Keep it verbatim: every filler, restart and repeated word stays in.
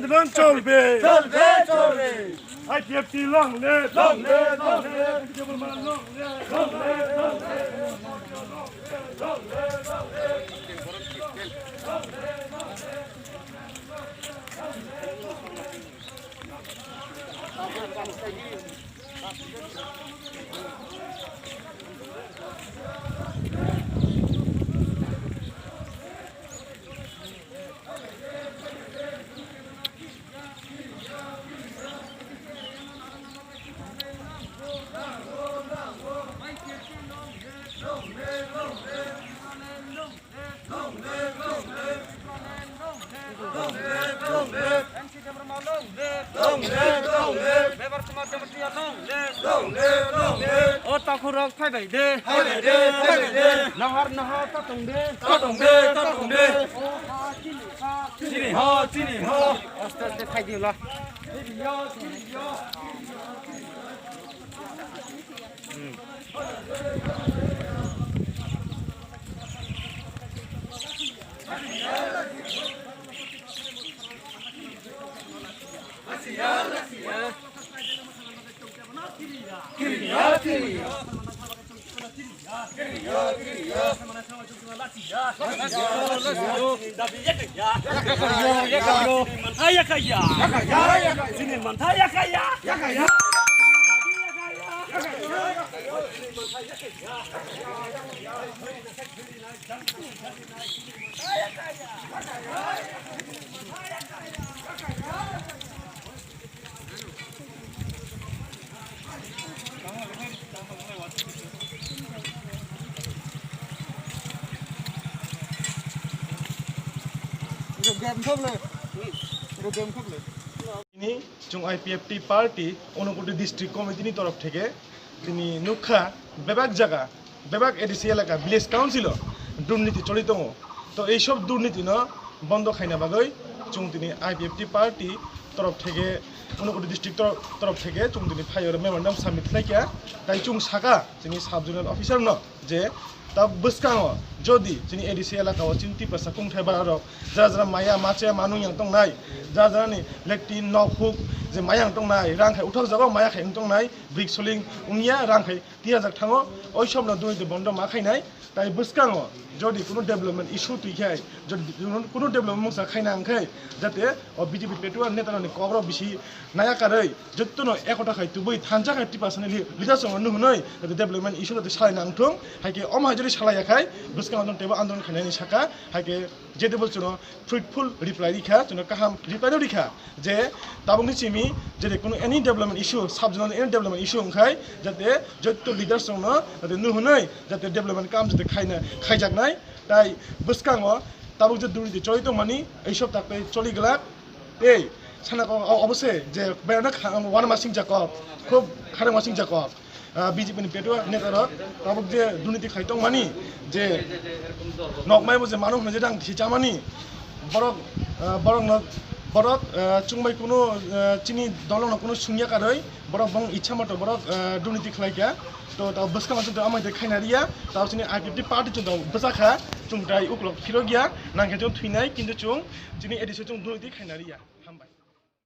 আন্দোলন চলবে। চলবে, চলবে। IPFT long live। Long live, long live। Bijoy Varma long live। Long live, long live। O takhurok phaibai de. Phaibai de, phaibai de. Nahar, nahar, tatong de. Tatong de, tatong de. O ha, chini ha. Chini ha, chini ha. Aste aste phai di la. Tini chwng I P F T party Unakoti district committee ni torof theke tini nukha bebak jaga, bebak A D C elaka, village council o durniti choli tongo. To ei sob durniti no bondo khaina bagwi chwng tini I P F T party torof theke, Unakoti district torof, torof theke chwng tini phai oro memorandum submit khlai kha. Tai chwng saka chini sub zonal officer no je ta bwskango jodi chini A D C elaka o chini Tiprasa kungthai bara rok jara jara maya mache manung yang tongnai, jara jara ni lectin nok huk je maya yang tongnai, rang khai uthok jago maya khai tongnai, brik soling wngya rang khai tiyajak thango, oi sob no dui de bondo ma khainai. Tai bwskango jodi kunu development issue twi khai, jodi kunu development mungsa khaina wng khai, jate o B J P petuwa neta rokni kok rok bisi naya karwi jotono ekota khai tubui thansa khai Tiprasa ni li-, leaders rok no hwnwi jate development issue jate salai nang thung, hai khe omo hai jodi salai ya khai bwskango teibo andolon khainani saka, hai khe jete bo chwngno fruitful reply rikha, chwngno kaham reply no rikha. Je tabukni simi jete kunu any development issue, sub zonal any development issue wngkhai, jate joto leaders rokno jate nuhunwi jate development kam jate khaina, khaijaknai. Tai bwskango tabuk je durniti choli tongmani, ei sop tak tei choli glak. Tei sana kok o-, obose je bayana kha-, wanama singjakok, khub kharangma singjakok. Ah, B J P ni petuwa neta rok tabuk je durniti khai tongmani, je nokmai bo je manu hwnwi je rang thwi chamani, borok, ah, borok no, borok, ah, chwngbai kunu, ah, chini dolo no kunu sungya karwi borok bong ichha moto borok, ah, durniti khlai kha. To tabuk bwskango chwng amai de khaina riya, tabuk chini I P F T party chwng tabuk bwsa kha, chwng tai ukulok phirok ya, nang khe chwng thwinai, kintu chwng chini A D C chwng durniti khaina riya.